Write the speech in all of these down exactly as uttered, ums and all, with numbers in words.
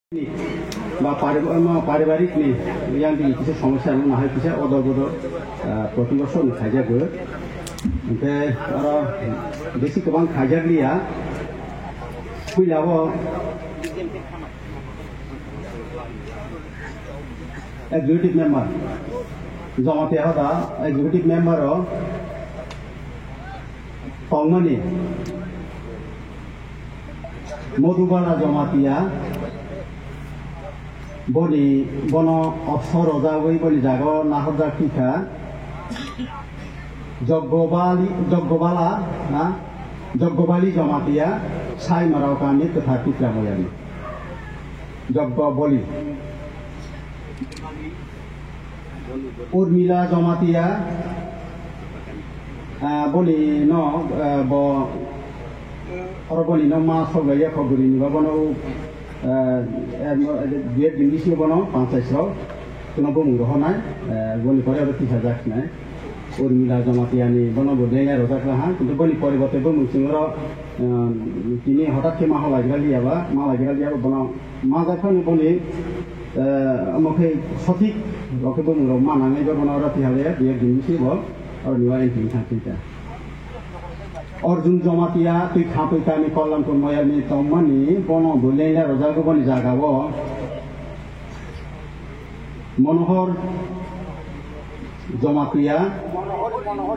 Ba pari-, ma paribarik ni yang di kisa somosya no nahai kisa odo bodo, ah, proti bosor ni khaijak bo. Hingke aro besi kwbang khaijak liya. Puila o executive member, Jamatia hoda executive member o tongmani Modhubala Jamatia, boni, bono opsor rojagwi boni jaga o nahorjak tikha. Joggobali, Joggobala, na? Joggobali Jamatia, Saimarao kami kwthar Tipra Moyani. Joggobali. Urmila Jamatia, ah, boni no, ah, bo, oro boni no ma soglaiya kho bwrwi ni ba bono, ah, eh, mo-, eh, B F D C bono panchayat rok, kuno bumung rohornai, eh, boni pore oro tisa jak nai. Urmila Jamatia ni bono bo lengai rojak laha, kintu boni pore bo tei bumung sing oro, ah, tini hotat khe ma hola gira liya ba, ma hola gira liya ba bono ma jak phano boni, eh, omo khe sothik rok khe bumung rok ma nangnai ba bono oro tiha le biya bini si bo oro niwa entry thang thang ta. Arjun Jamatia twi kha twi kami Kalyanpur Moyani tongmani bono bo lengai rojak boni jaga o. Monohor Jamatia,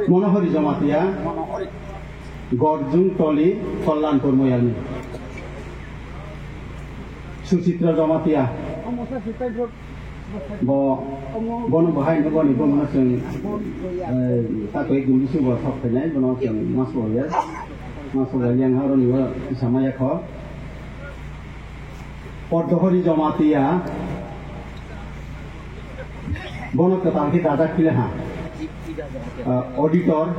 Monohori Jamatia, Gorjung Toli, Kalyanpur Moyani. Suchitra Jamatia. Bo, bono bahai no boni bumung no chwng, eh, ta koi gumbi si bo thok khainai, bono chwng mas bo ya. Mas bo ya, yang haro ni bo samaya kho. Pordohori Jamatia, bono kwtal khe dajak phile ha. Ah, auditor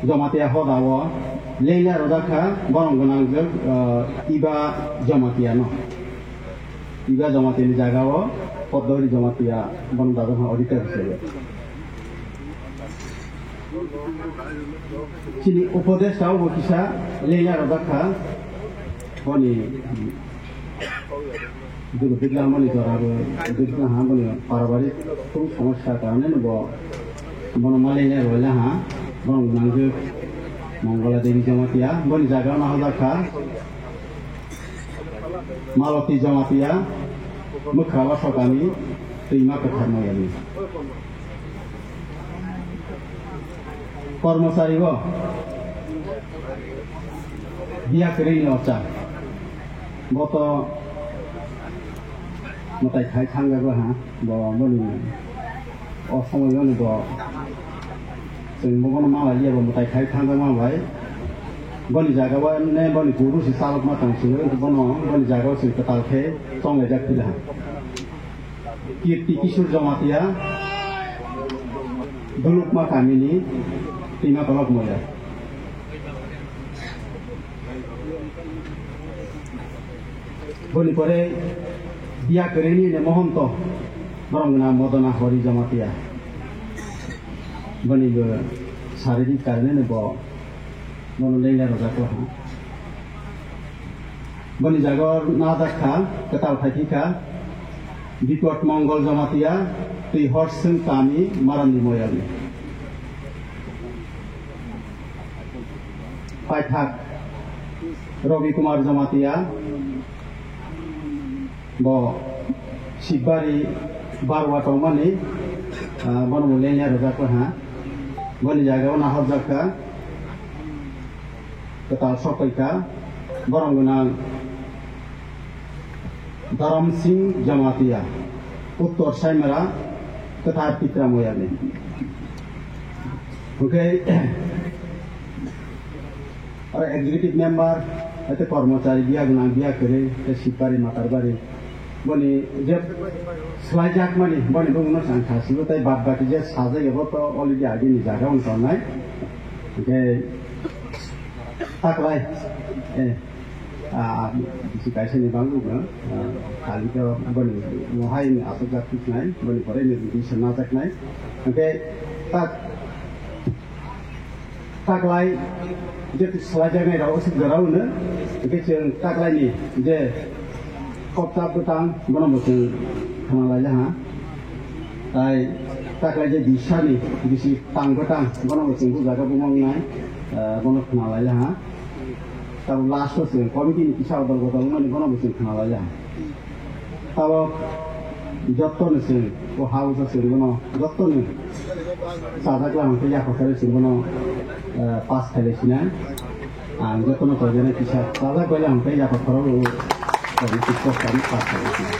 Jamatia hoda o, lengai rojak kha, borok gwnang jwk, ah, Iba Jamatia no. Iba Jamatia ni jaga o, Pordohori Jamatia, bono dajak kha auditor hisabe. Chini upodeshta bo kisa lengai rojak kha, boni Guru Bikla mani jora bo Bikla ha boni paribarik khub somosya karone bo bono ma lengai roi la ha, bono nangkhe Mongala Devi Jamatia, boni jaga o nahojak kha. Maloti Jamatia, Mwkha Wasakani, Twima Kwthar Moyani. Kormochari bo biya kwrwi ni ocha. Bo to mwtai khai thangjago ha, bo boni o somoi boni bo chwng bo bono malai liya bo mwtai khai thangjakma bai. Boni jaga o ne boni guru si chalokma tong sio, bono boni jaga o chwng kwtal khe tonglaijak phila ha. Kirti Kishore Jamatia, Dulukma kamini Twima Kolok Moya. Boni pore biya kwrwini ne Mohonto, borok wngna Modona Hori Jamatia. Boni bo saririk karone ne bo bono lenglai rwjak kha. Boni jaga o najak kha, kwtal phai thik kha, Bipod Mongol Jamatia, twi Horsing Kami, Marandi Moyalni. Paithak Robi Kumar Jamatia, bo Sibari Barwa tongmani, ah, bono bo lenglai rwjak kha. Boni jaga o nahorjak kha. Kwtal sokphaikha, borok gwnang Dharam Singh Jamatia, Uttor Saimara, kwthar Tipra Moyani. Hwnkhe, aro executive member, ete kormochari, biya gwnang, biya kwrwi, tei sipari, matarbari, boni je swlaijakmani, boni bumungno chwng kha sibo, tei bad baki je sajak, abo to already agini jaga o tongnai. Hwnkhe taklai, eh, ah, bisi kaisa ni bangwi no, ah, kali to boni mohai ni aswkjak tiknai, boni pore ni bisi najaknai. Hwnkhe tak Taklai je swlaijaknai rok aswk jora hwno, hwnkhe chwng taklai ni je Kok chap bwtang, bono bo chwng khna laijak ha. Tai taklai je bisani bisi tang bwtang, bono bo chwng bujago bumang nai, eh, bono khna laijak ha. Tabuk last o chwng committee ni kisa odol bodol wngmani bono bo chwng khna laijak ha. Tabuk joto ni chwng, o house o chwng bono joto ni chajak la hwnkhe yakothai chwng bono, eh, pass khailai sinai. Ang jotono koijaknai kisa chajak baila hwnkhe yakotharo o, o, kisa pass khailai sinai.